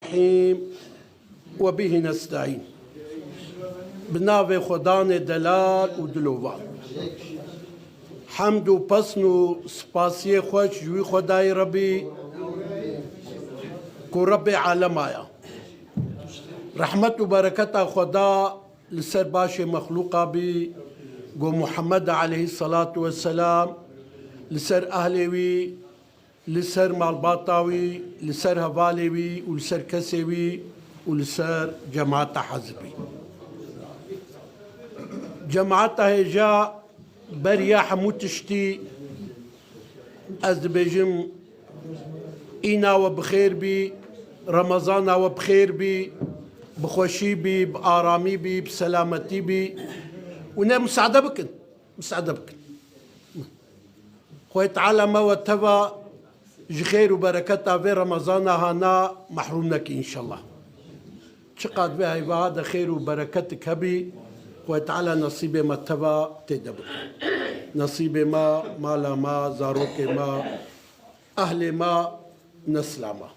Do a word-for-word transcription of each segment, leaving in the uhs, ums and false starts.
الرحيم. وبه نستعين. Bi navê Xwedanê delal û dilovan. Hemd û pesn û spasiyê xweş ji wî Xwedayê Rebî ku Rebê alema ya. Rehmet û bereketa Xweda li ser başê mexlûqa bî, ku Muhammed aleyhisselatu vesselam li ser ehlê wî, li ser malbata wî, li ser hevalê wî û li ser kesê wî û li ser cemaeta hezb wî. Cemaeta hêja beriya hemû tiştî ez dibêjim, îna we bi xêr bî, Remezana we bi xêr bî, bi xweşî bî, bi aramî bî, bi selametî bî û ne musade bikin, musade bikin. Xwedê Teala me we teva ji xêr û bereketa vê Remezana hana mehrûm neke înşallah. Çiqad vê heyvaha de xêr û bereketik hebî, Xwedê Teala nesîbê me teva tê de bike. Nesîbê me, mala me, zarokê me, ehlê me, nesla me.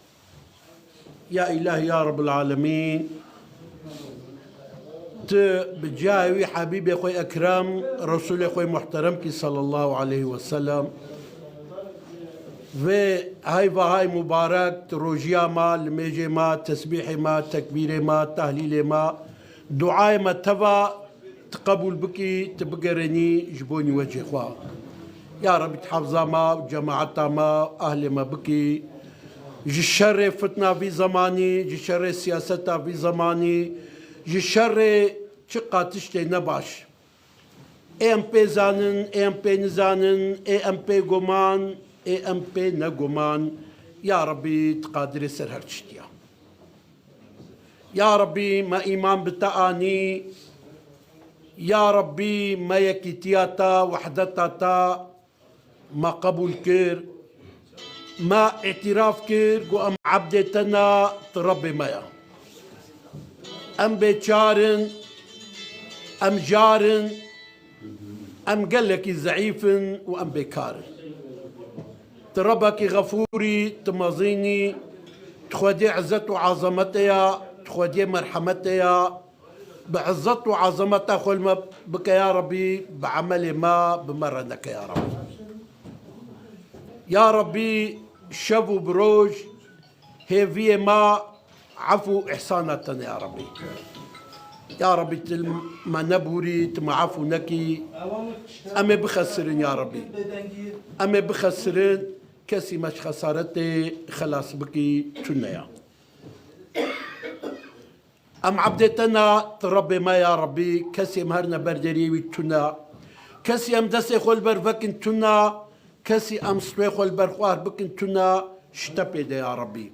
Ya Îlah, ya Rebbil Alemîn, tu bi cihê wî Habîbê xwe ekrem, Resûlê xwe muhterem kî sallallahu aleyhi ve sellem. Vê heyvahay mubarek, tu rojiya ma, limêjê ma, tesbîhê ma, tekbîrê ma, tehlîlê ma, duayê me teva, tu qebûl bikî, tu bigerênî ji bonî wecê xwe. Ya Rebî, tu hefza me û cemaeta me, ehlê me bikî. Ji şerê fitna vî zemanî, ji şerê siyaseta vî zemanî, ji şerê çiqa tiştê nebaş. Ê em pê zanin, ê em pê nizanin, ê em pê goman, ê em pê negoman. Ya Rebî, tu qadirê ser her tiştî ya. Ya Rebî, me îman bi te anî. Ya Rebî, me yekîtiya te, wehdeta te, me qebûl kir. Me îtiraf kir ku em ebdê te ne, tu Rebbê me ye. Em bêçar in, em jar in, em gelekî zeîf in û em bêkar in. Tu Rebekî Xefûr î, tu mezîn î, tu Xwedê îzzet û ezametê ya, tu Xwedê merhemetê ya, bi îzzet û ezameta xwe li me bike ya Rebî, bi emelê me bi me re neke ya Rebî. Ya Rebî, şev û bi roj hêviyê me efû û îhsana te ne ya Rebî. Ya Rebî, tu li me nebûrî, tu me efû nekî. Em ê bixesirin ya Rebî. Em ê bixesirin, kesî me ji xesaretê xelas bikî tune ya. Em ebdê te ne, tu Rebbê me ya Rebbî, kesî em herine ber deriyê wî tune. Kesî em destê xwe li ber vekin tune, kesî em stûyê xwe li ber xwar bikin tune, ji te pê de ya Rebbî.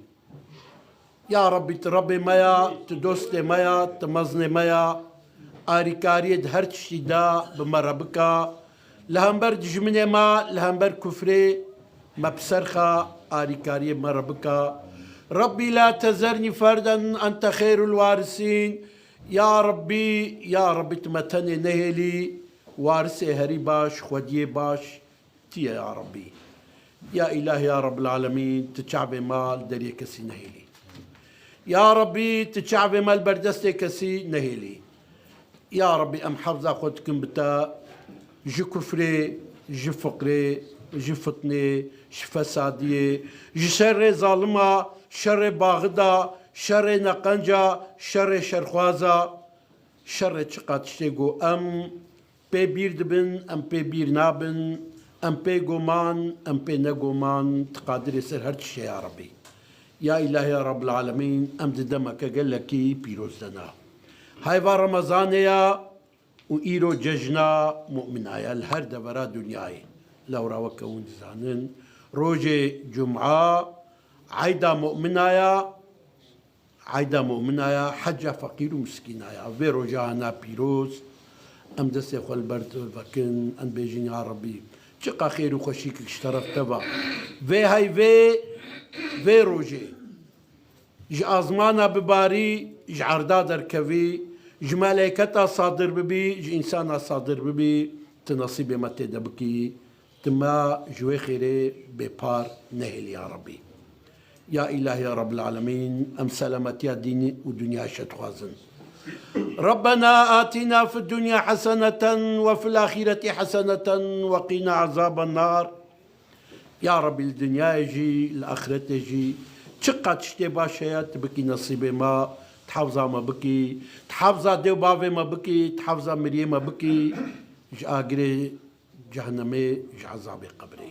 Ya Rebbî, tu Rebbê me ya, tu dostê me ya, tu mezinê me ya, arîkariyê di her tiştî de bi me re bike. Li hember dijminê me, li hember kufrê me bi ser xe, arîkariyê me re bike. Rebbî la tezernî ferden ente xeyrul warisîn. Ya Rebbî, ya Rebbî tu me tenê nehêlî. Warisê herî baş, xwediyê baş tu ye ya Rebbî. Ya Îlah, ya Rebbil Alemîn, tu çavê me li deriyê kesî nehêlî. Ya Rebbî, tu çavê me li ber destê kesî nehêlî. Ya Rebbî, em hefza xwe dikin bi te ji kufrê, ji fiqrê, ji fitnê, ji fesadiyê, ji şerê zalima, şerê baxida, şerê neqenca, şerê şerxwaza, şerê çiqa tiştê ku em pê bîr dibin, em pê bîr nabin, em pê goman, em pê negoman, tu qadirê ser her tiştê ya Rebbî. Ya Îlah, ya Rebbil Alemîn, em di demeke gelekî pîroz de ne. Heyva Remezanê ya û îro cejna mu'mina ya li her devera dinyayê. Lewra weke hûn dizanin, rojê cuma eyda mu'mina ya, eyda mu'mina ya, heca feqîr û miskîna ya. Vê roja hana pîroz, em destê xwe li ber te vekin, em bêjin, ya Rebbî, çiqa xêr û xweşîkek ji teref te ve. Vê heyvê, vê rojê ji azmana bibarî, ji erda derkevî, ji meleyketa sadir bibî, ji însana sadir bibî, tu nesîbê me tê de bikî, tu me ji wê xêrê bêpar nehêlî ya Rebbî. Ya Îlahî ya Rabbil Alemîn, em selametiya dînî û dinyayê ji te dixwazin. Rabbena atina fid dunya heseneten we fil ahireti heseneten we qina azaben nar. Ya Rabbî, li dinyayê jî, li axiretê jî çiqas tiştê baş heye, tu bikî nesîbê me, tu hefza me bikî, tu hefza dê û bavê me bikî, tu hefza miriyê me bikî, ji agirê cehennemê, ji ezabê qebrê.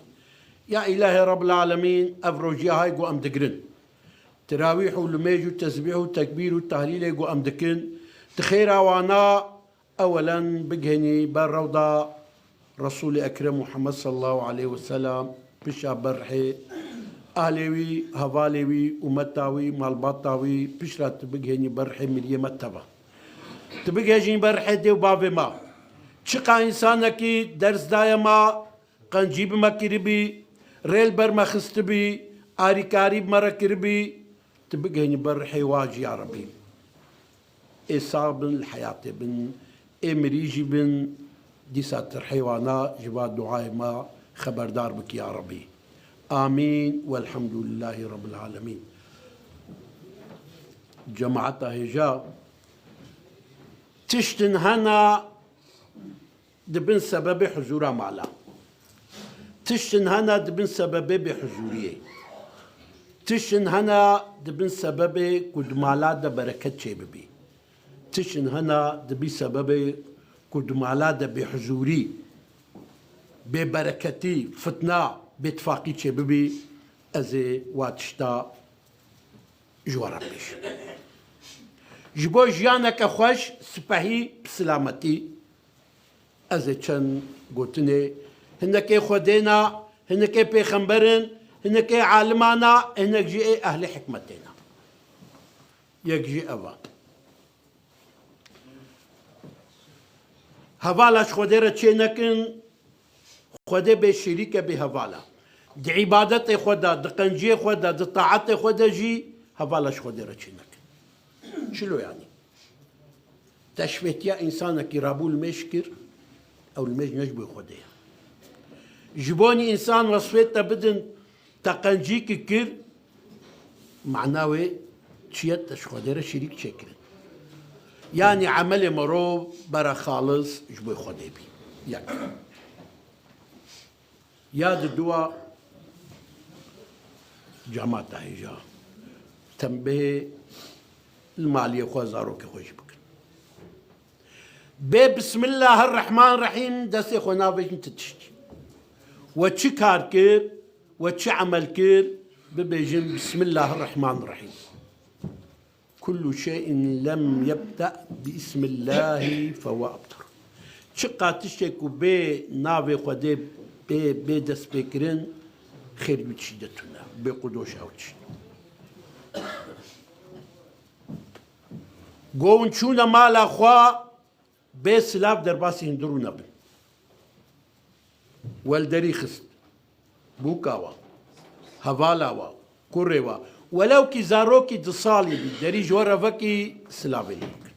Ya Îlahê Rabbil Alemîn, ev rojiya hay ku em digirin, tirawîh û limêj û tesbîh û tekbîr û tehlîlê ku em dikin, tu xêra wana ewelen bigihînî ber rewda Resûlê Ekrem Muhammed sallallahu aleyhi ve sellem, pişa ber rihê ahlê wî, hevalê wî, umeta wî, malbata wî, pişra tu bigihînî ber rihê miriyê me teva. Tu bigihîjînî ber rihê dê û bavê me. Çiqa însanekî ders daye me, qencî bi me kiribî, rê li ber me xistibî, arîkarî bi me re kiribî, tu bigihînî ber rihê wa jî ya Rebî. Ê sax bin, li heyatê bin, ê mirî jî bin, dîsa tu rihê wana ji va duayê me xeberdar bikî ya Rebî. Amîn. Welhamdulillahî Rabbil Alemîn. Cemaeta hêja, tiştin hene dibin sebebê huzûra mala. Tiştin hene dibin sebebê bêhuzûriyê. Tiştin hene dibin sebebê ku di mala de bereket çêbibî. Tiştin hene dibî sebebê ku di mala de bêhuzûrî, bêbereketî, fitna, bêtifaqî çêbibî. Ez ê wa tişta ji we re bêjim. Ji bo jiyaneke xweş, sipehî, bi silametî, ez ê çend gotinê, hinekê Xwedê ne, hinekê pêxember in, hinekê aliman e, hinek jî ê ehlê hikmetê ne. Yek jî ev e. Hevala ji Xwedê re çê nekin, Xwedê bê şerîk e, bê heval e. Di îbadetê xwe de, di qenciyê xwe de, di taetê xwe de jî hevala ji Xwedê re çê nekin. Çilo yanî? Te şivêtiya însanekî rabû limêj kir, ew limêj ne ji bo Xwedê ye. Ji bo nî însan wesfê te bidin, te qencîkî kir, mana wê çi ye? Te ji Xwedê re şerîk çêkirin. Yanî emelê mirov bera xalis ji bo Xwedê bî. Yek. Ya di dua, cemata hêja, tembihê li maliyê xwe, zarokê xwe jî bikin. Bê Bismillahirrahmanirrahîm destê xwe navêjin ti tiştî. We çi kar kir, we çi emel kir, bibêjin Bismillahirrahmanirrahîm. Kullu şey'in lem yebde bi ismillahi fehuve ebtar. Çiqa tiştê ku bê navê Xwedê bê, bê destpêkirin, xêr wî tiştî de tune. Bê qudoş ew tişt. Go hûn çûne mala xwe, bê silav derbasî hundirû nebin. We li derî xist. Bûka we. Hevala we. Kurê we. Welewkî zarokî du salî bî, derî ji we re vekî, silavê lê bikin.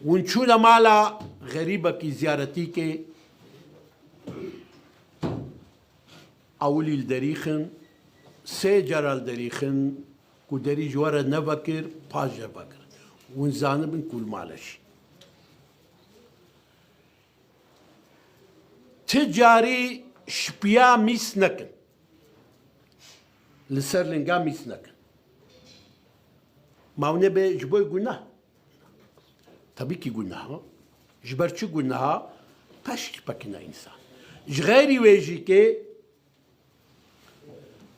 Hûn çûne mala xerîbekî, ziyaretîkê, ewilî li derî xin, sê cara li derî xin, ku derî ji we re nevekir, paş jî vekir. Hûn zanibin ku li male jî. Ti carî şipiya mîz nekin. Li ser linga mîz nekin. Ma hûn ê bê ji bo guneh? Tebî kî guneh e. Ji ber çi guneh e? Peş dipekine însan. Ji xeyrî wê jî kê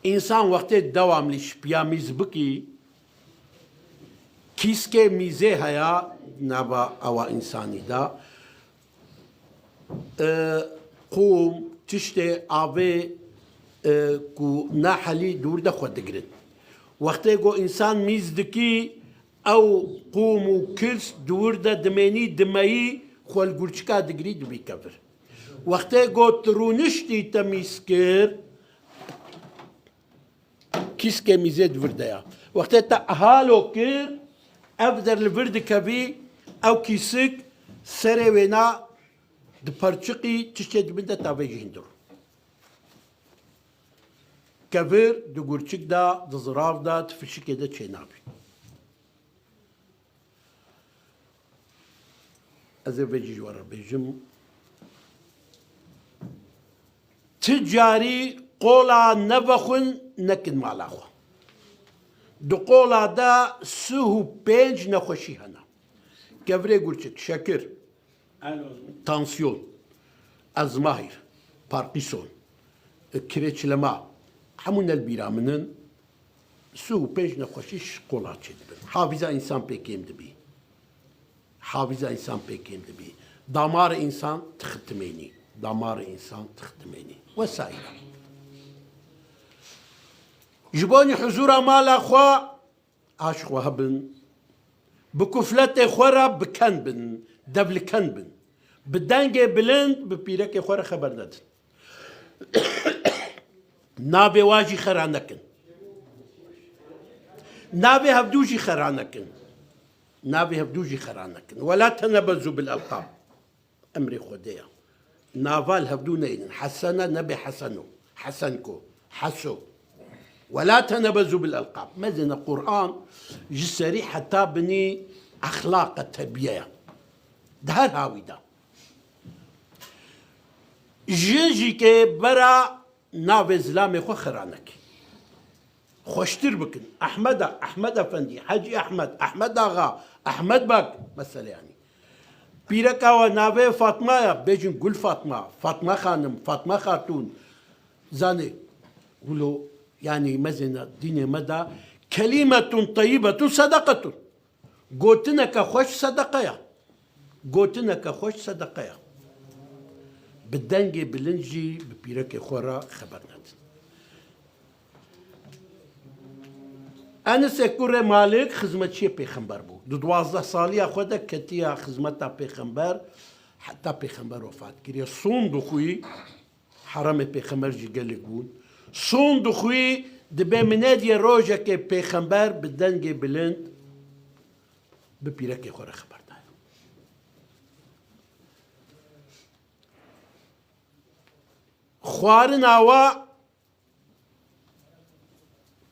însan wextê dewamlî şipiya mîz bikî, kîskê mîzê heye nava ewa însanî de, e, qûm, tiştê avê, e, ku nahelî di wir de xwe digirin. Wextê ku însan mîz dikî, ew qûm û kîsk di wir de dimênî, dimeyî, xwe li gurçika digirî, dibî kevir. Wextê ku tu rûniştî, te mîz kir, kîskê mîzê di vir de ya. Wextê te ehalo kir, ev der li vir dikevî, ew kîsik serê wêna diperçiqî, tiştê di bin de tavê jî hundir. Kevir di gurçik de, di zirav de, di fişikê de çênabî. Ez ê vê jî ji we re bêjim. Ti carî qola nevexwin nekin mala xwe. Di qola de sih û pênc nexweşî hene. Kevirê gurçik, şekir, tansiyon, ezmahîr, parkîson, kirêçlema, hemû ne li bîra min in. Sih û pênc nexweşî ji qola çêdibin. Havîza însan pê kêm dibî. Havîza însan pê kêm dibî. Damarê însan dixitimênî. Damarê însan dixitimênî. Wesaîra. Ji bonî huzûra mala xwe, aşiq we hebin, bi kufletê xwe re biken bin, devliken bin. Bi dengê bilind bi pîrekê xwe re xeber nedin. Navê wa jî xera nekin. Navê hevdû jî xera nekin. Navê hevdû jî xera nekin. Wela tenebezu bil elqab. Emrê Xwedê ye. Nava li hevdû neynin. Hesene nebe Heseno. Hesenko. Heso. Wela tenebezu bil elqab. Mezêne Quran ji serî heta binî exlaqa terbiye ye. Di her hawî de. Jin jî ke bera navê zilamê xwe xira neke. Xweştir bikin. Ehmeda, Ehmed Efendî, Hecî Ehmed, Ehmed Axa, Ehmed Beg, mesele yanî. Pîreka we navê Fatma ye, bêjin Gul Fatma, Fatma Xanim, Fatma Xatûn. Zanê, wilo, yanî mezêna dînê me de, kelîmetun teyyibetun sedeqetun. Gotineke xweş sedeqe ye. Gotineke xweş sedeqe ye. Bi dengê bilind jî bi pîrekê xwe re xeber nedin. Enisê kurê Malik xizmetçiyê pêxember bû. Di duwazdeh saliya xwe de ketiya xizmeta pêxember, heta pêxember wefat kiriye. Sûn dixwî, Heremê pêxember jî gelek bûn. Sûn dixwî, dibê minediyê rojekê pêxember bi dengê bilind bi pîrekê xwe re xeber daye. Xwarina wa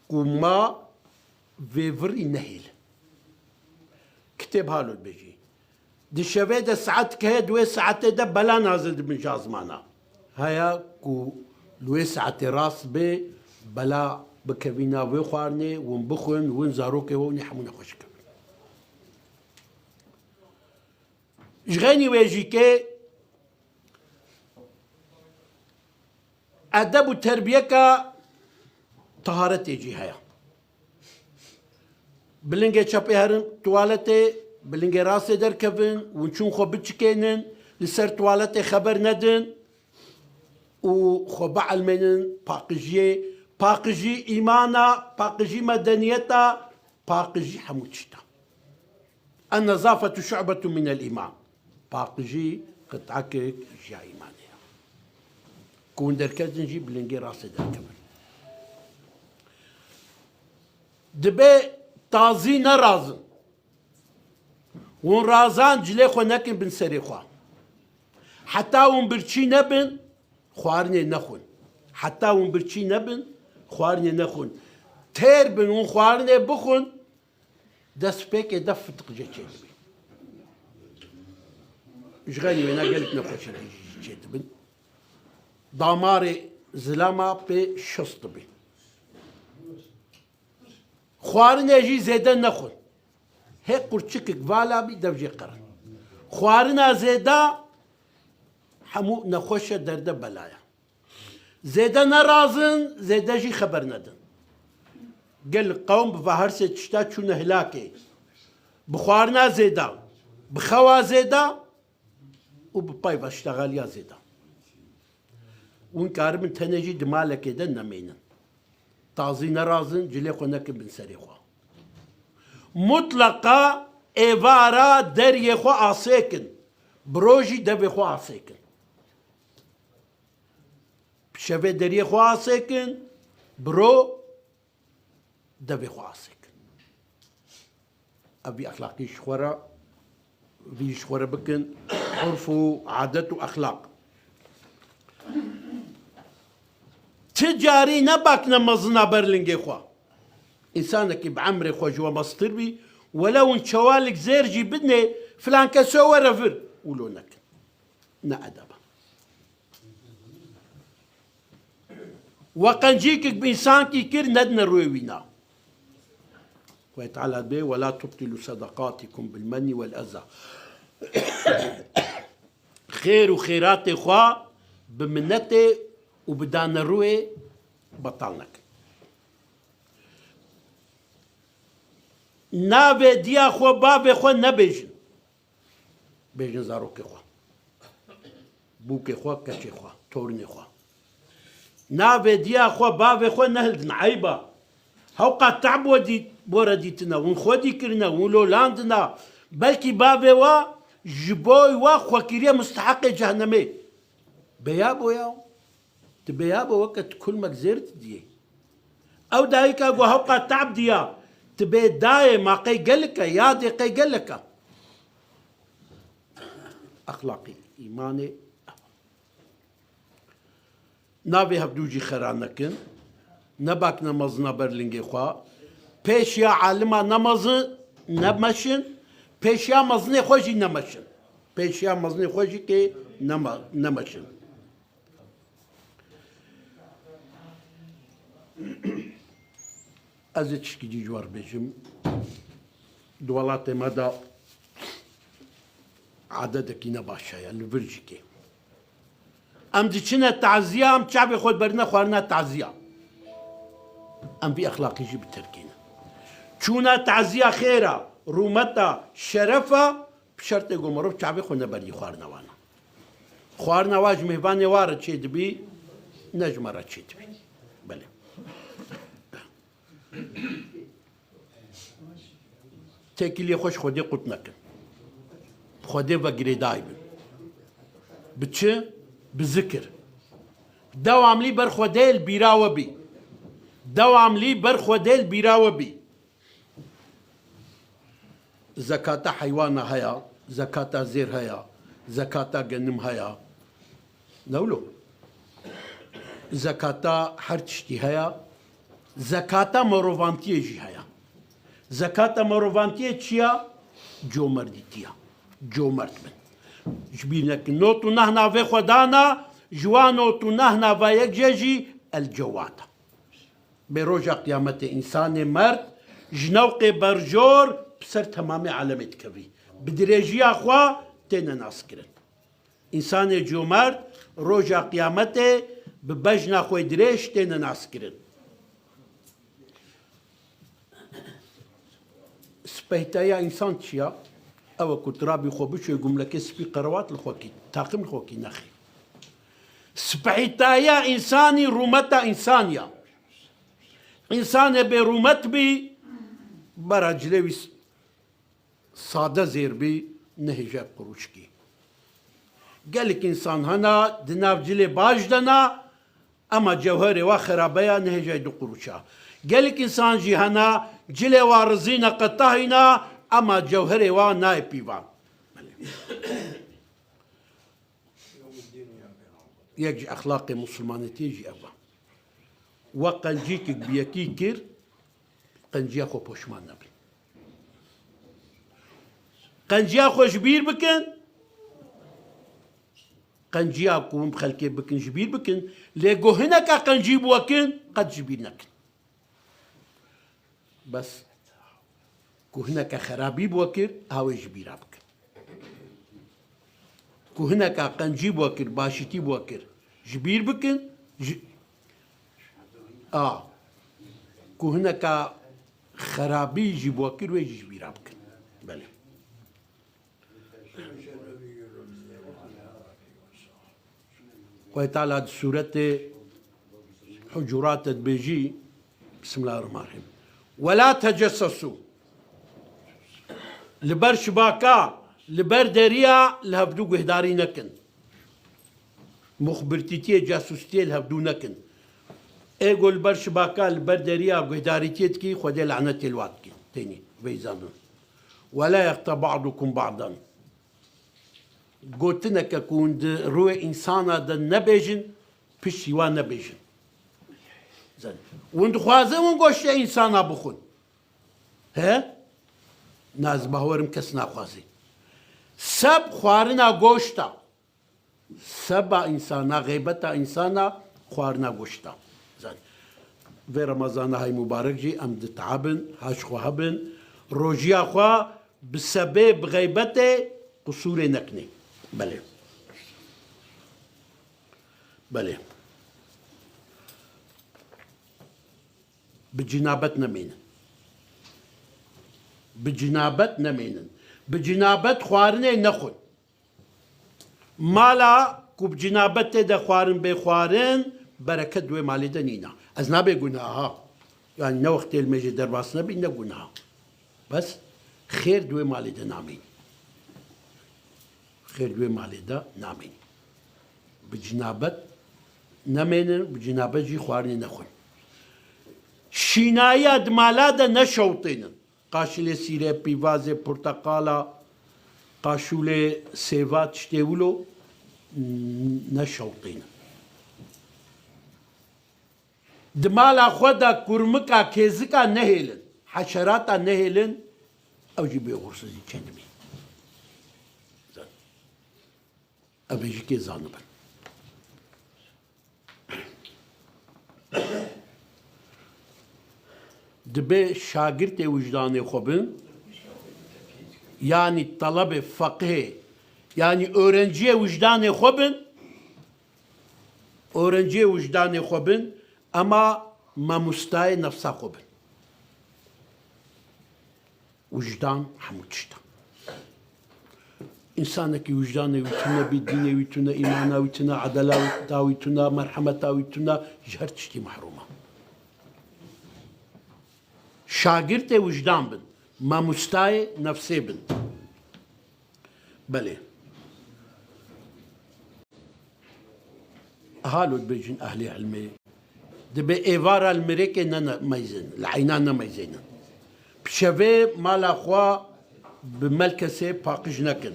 ku ma vê virî nehêlin. Kitêb halo dibêjî. Di şevê de saetek heye, di wê saetê de bela nazil dibin ji azmana. Haya ku li wê saetê rast bê, bela bikevî nav wê xwarinê, hûn bixwin, hûn zarokê we hûn ê hemû nexweş bikevin. Ji xeynî wê jî ke edeb û terbiyeka taharetê jî heye. Bi lingê çepê herin tuwaletê, bi lingê rastê derkevin, hûn çûn xwe biçikênin, li ser tuwaletê xeber nedin û xwe bielmênin paqijiyê. Paqijî îmana, paqijî medeniyeta, paqijî hemû tişta. En-nezafetu şu'betun minel îman. Paqijî qit'ekek ji ya îmanê ye. Ku hûn derketin jî bi lingê rastê derkevin. Dibe tazî nerazin. Hûn razan cilê xwe nekin bin serê xwe. Heta hûn birçî nebin, xwarinê nexwin. Heta hûn birçî nebin, xwarinê nexwin. Têr bin, hûn xwarinê bixwin, destpêkê de fitiqje çêdibî. Ji xeynî wêna gelek nexweşî jî çêdibin. Damarê zilama pê şist dibî. Xwarinê jî zêde nexwin. Hê qurçikik vala bî, dev jê qerin. Xwarina zêde hemû nexweşe, derde, belaya. Zêde nerazin, zêde jî xeber nedin. Gelek qewm bi va her sê tişta çûne hilakê. Bi xwarina zêde, bi xewa zêde û bi payva ştexaliya zêde. Hûn karibin tenê jî di malekê de nemênin. Tazî nerazin, cilê xwe nekin bin serê xwe. Mutleqa êvara deriyê xwe asêkin. Bi rojî devê xwe asêkin. Bi şevê deriyê xwe asêkin, bi ro devê xwe asêkin. Ev vî exlaqî ji xwe re, vî ji xwe re bikin, urf û adet û exlaq. Ti carî nebakne mezina ber lingê xwe. Însanekî bi emrê xwe ji we mestir bî, welew hûn çewalik zêr jî bidinê, filan keso were vir, wilo nekin. Ne edeb e. We qencîkek bi însankî kir, nedine rûyê wî na. Xwedê Teala dibê, "Wela tubtilu sedaqatikum bil menni wel eza." Xêr û xêratê xwe bi minetê û bi danerûyê betal nekin. Navê diya xwe, bavê xwe nebêjin. Bêjin zarokê xwe, bûkê xwe, keçê xwe, tornê xwe. Navê diya xwe, bavê xwe nehildin, eyb e. Hewqa te'b we dît, bore dîtine, hûn xwedî kirine, hûn lolandine. Belkî bavê we ji bo we xwe kiriye musteheqê cehennemê. Beya bo ya. Ti bêya bo weke ti kulmek zêr didiyê. Ew dayika ku hewqa te'b diya, ti bê dayê ma qey gelek e, yadê qey gelek e. Exlaqî, îmanê. Navê hevdû jî xera nekin. Nebakne mezina ber lingê xwe. Pêşiya alima nemezin, nemeşin. Pêşiya mezinê xwe jî nemeşin. Pêşiya mezinê xwe jî kê nema-, nemeşin. Ez ê tişkî dî ji we re bêjim. Di welatê me de adedekî ne baş heye, li vir jî kê. Em diçine taziya, em çavê xwe diberine xwarina taziya. Em vî exlaqî jî bi terkî ne. Çûna taziya xêr e, rûmet e, şeref e, bi şertê ku mirov çavê xwe neberî xwarina wan e. Xwarina wa ji mêvanê wa re çêdibî, ne ji me re çêdibî. Belê. Têkiliyê xwe ji Xwedê qut nekin. Xwedê ve girêdayî bin. Bi çi? Bi zikir. Dewamlî ber Xwedê li bîra we bî. Dewamlî ber Xwedê li bîra we bî. Zekata heywana heye, zekata zêr heye, zekata genim heye. Ne wilo? Zekata her tiştî heye. Zekata merovantiyê jî heye. Zekata merovantiyê çi ya? Comerdîtiya. Comerd bin. Ji bîr nekin. Not û neh navê xwe dana, ji wan not û neh nava yek jê jî El Cewad e. Bê roja qiyametê însanê merd ji newqê berjor bi ser temamê alemê dikevî. Bi dirêjiya xwe têne naskirin. Însanê comerd roja qiyametê bi bejna xwe dirêj têne naskirin. Spehîtaya însan çi ya? Ew e ku tu rabî xwe bişoyê gumlekê spî qerewat li xwe kî, taqim li xwe kî nexî. Spehîtaya însanî rûmeta însan ya. Însanê bê rûmet bî, bera cilê wî s-, sade zêr bî, nehêje qurûçkî. Gelek însan hene, di nav cilê baş de ne, ema cewherê wa xerabe ya, nehêje du qurûça. Gelek însan jî hene, cilê wa rizî ne, qetahî ne, ema cewherê wa nayê pîvan. Yek ji exlaqê misilmanetiyê jî ev e. We qencîkek bi yekî kir, qenciya xwe poşman nebin. Qenciya xwe ji bîr bikin, qenciya ku hûn bi xelkê bikin ji bîr bikin, lê ku hineka qencî bi we kin, qet ji bîr nekin. Bes ku hineke xerabî bi we kir, ha wê ji bîra bikin. Ku hineka qencî bi we kir, başîtî bi we kir, ji bîr bikin. Ji, a, ku hineka xerabî jî bi we kir, wê jî ji bîra bikin. Belê. Xwedê Teala di sûretê Hucurat de dibêjî, Bismillahirrahmanirrahîm. "Wela tecessesu." Li ber şibaka, li ber deriya li hevdû guhdarî nekin. Muxbirtîtiyê, casûstiyê li hevdû nekin. Ê ku li ber şibaka, li ber deriya guhdarîtiyê dikî, Xwedê lanetê li wa dikî. Tenî, vey zanin. "Wela yextab ba'dukum ba'dan." Gotineke ku hûn di rûyê însana de nebêjin, piştî wa nebêjin. Hûn dixwazin hûn goştê însana bixwin? He? Na, ez bawerim kes naxwazê. Seb xwarina goşta. Seba însana, xeybeta însana, xwarina goşta. Zan. Vê Remezana hay mubarek jî em di teabin, haş xwe hebin. Rojiya xwe bi sebê, bi xeybetê qusûrê nekinê. Belê. Belê. Bi cinabet nemênin. Bi cinabet nemênin. Bi cinabet xwarinê nexwin. Mala ku bi cinabet tê de xwarin bê xwarin, bereket di wê malê de nîna. Ez nabê gunaha. Yani ne wextê limêjê derbas nebî, ne gunaha. Bes xêr di wê malê de namîn. Xêr di wê malê de namîn. Bi cinabet nemênin, bi cinabet jî xwarinê nexwin. Şînayiya di mala de neşewtênin. Qaşilê sîre, pîvazê, porteqala, qaşûlê sêva, tiştê wilo neşewtênin. Di mala xwe de kurmika, kêzika nehêlin, heşerata nehêlin, ew jî bêxursizî çêdibî. Ev ê jî kê zanibin. Dibê şagirtê wijdanê xwe bin, yanî telebê, feqihê, yanî öğrenciyê wijdanê xwe bin, öğrenciyê wijdanê xwe bin, ema mamostayê nefsa xwe bin. Wijdan hemû tişt e. Însanekî wijdanê wî tune bî, dînê wî tune, îmana wî tune, edaleta wî tune, merhemeta wî tune, ji her tiştî mehrûm e. Şagirtê wijdan bin, mamostayê nefsê bin. Belê. Halo dibêjin ehlê ilmê. Dibê êvara li mirekê ne, ne meyzên, li eyna nemeyzênin. Bi şevê mala xwe bi melkesê paqij nekin.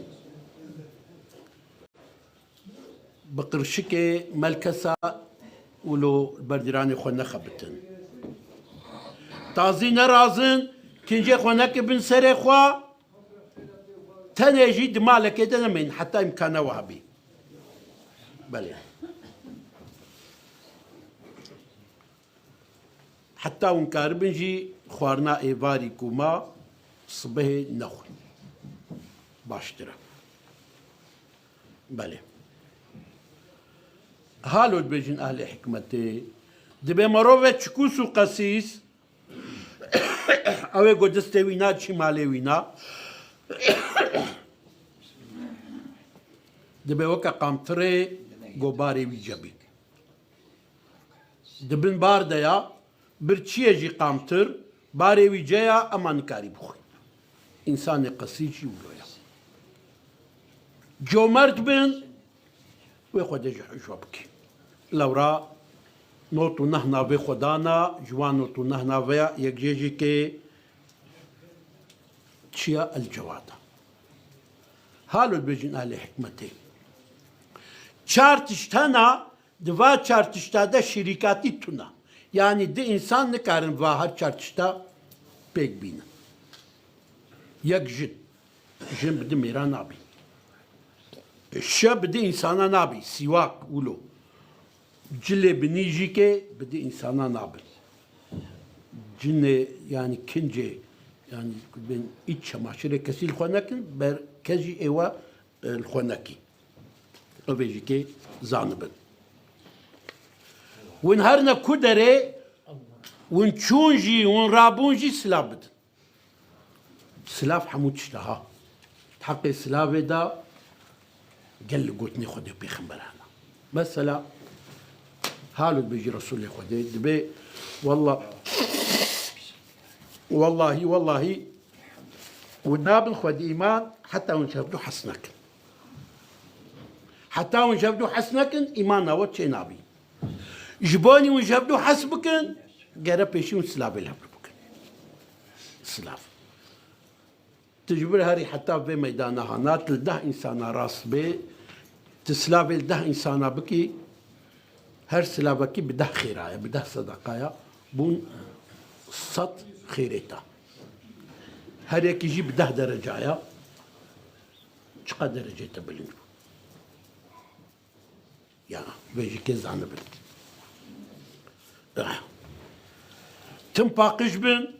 Bi qirşikê melkesa wilo li ber dîranê xwe nexebitin. Tazî nerazin, kincê xwe nekibin serê xwe, tenê jî di malekê de nemên, heta îmkana we hebî. Belê. Heta hûn karibin jî xwarina êvarî ku ma sibehê nexwin. Baştir e. Belê. Halo dibêjin ehlê hikmetê. Dibê merove çikûs û qesîs, ew ê ku destê wî na çî malê wî na. Dibê weke qamtirê ku barê wî cebî. Di bin bar de ya, bir çiyê jî qamtir, barê wî ceya, ema nikarî bixwî. Însanê qesî jî wilo ya. Comert bin, wê xwe de ji hişwa bikî. Lewra not û neh navê xwe dana, ji wan not û neh naveya yek jê jî kê çiya El Cewada. Halo dibêjin ehlê hikmetê. Çar tişt hena, di va çar tişta de şirîkatî tune. Yanî di însan nikarin va her çar tişta pêk bînin. Yek jin. Jin bi di mêra nabî. Şe bi di însana nabî. Sîwak, wilo. Cilê binî jî ke bi di însana nabin. Cinê, yanî kincê, yanî bên îç çemaşirê kesî li xwe nekin, ber kes jî êwa, e, li xwe nekî. Ev ê jî ke zanibin. Hûn her ne ku derê, hûn çûn jî, hûn rabûn jî silav bidin. Silav hemû tişt e ha. Di heqê silavê de gel li gotinê Xwedê û Pêxember hene. Mesela, halo dibêjî Resûlê Xwedê, dibê, wella-, wellahî, wellahî, hûn nabin xwedî îman, heta hûn ji hevdu hes nekin. Heta hûn ji hevdu hes nekin, îmana we çê nabî. Ji bo nî hûn ji hevdu hes bikin, gere pêşî hûn silavê li hevdu bikin. Silav. Tu ji vir herî heta vê meydana hana, tu li deh însana rast bê, tu silavê li deh însana bikî, Her silavekî bi deh xêra ye, bi deh sedeqa ye, bûn sed xêrê te. Her yekî jî bi deh dereca ye, çiqa derecê te bilind bû. Ya, vê jî kê zanibin. Eh. Tim paqij bin,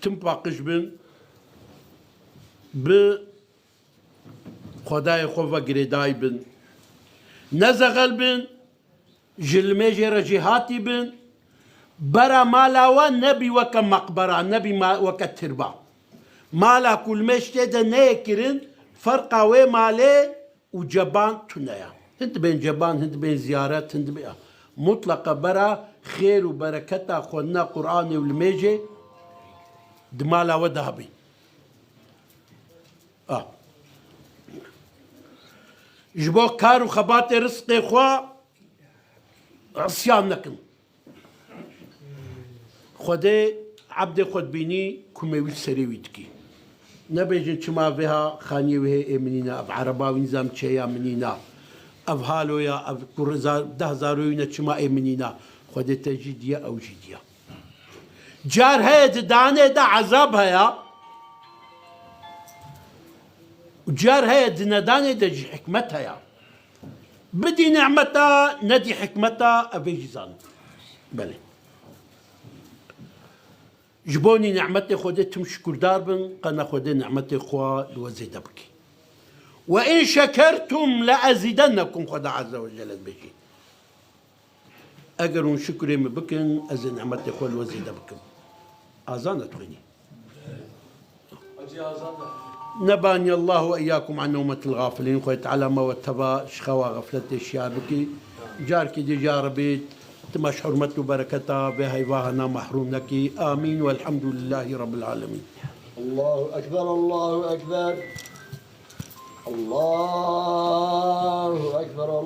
tim paqij bin, bi Xwedayê xwe ve girêdayî bin. Ne zexel bin, ji limêjê re jêhatî bin. Bera mala we nebî weke meqbera, nebî ma-, weke tirba. Mala ku limêj tê de neyê kirin, ferqa wê malê û ceban tune ya. Hin dibên ceban, hin dibên ziyaret, hin dibê-, mutleqa bera xêr û bereketa xwendina Qur'anê û limêjê di mala we de hebî. A. Ji bo kar û xebatê rizqê xwe isyan nekin. Xwedê ebdê xwe dibînî ku mêwî serê wî dikî. Nebêjin çima vêha xaniyê wê hê ê min nîne, ev ereba wî nizam çêya min nîne, ev halo ya, ev kur za-, deh zarokê wî ne çima ê min nîne. Xwedê te jî diye, ew jî diye. Car heye di danê de ezab heye û car heye di nedanê de jî hikmet heye. Bidî nimeta, nedî hikmeta, ev ê jî zanin. Belê. Ji bo nî nimetê Xwedê tim şikurdar bin, qe ne Xwedê nimetê xwe li we zêde bike. "Ve in şekertum le ezidennekum", Xweda Azze ve Celle dibêjî. Eger hûn şukurê min bikin, ez ê nimetê xwe li we zêde bikim. Azan e dixwînî. Nebaniyallahu ve iyyakum an nevmetil gafilin. Xwedê Teala me we teva ji xewa xefletê şiyar bikî. Carkî dî ya Rebî, tu me ji hurmet û bereketa vê heyva hena mehrûm nekî. Amîn. Velhamdulillahî Rabbil alemin. Allahu Ekber, Allahu Ekber. Allah.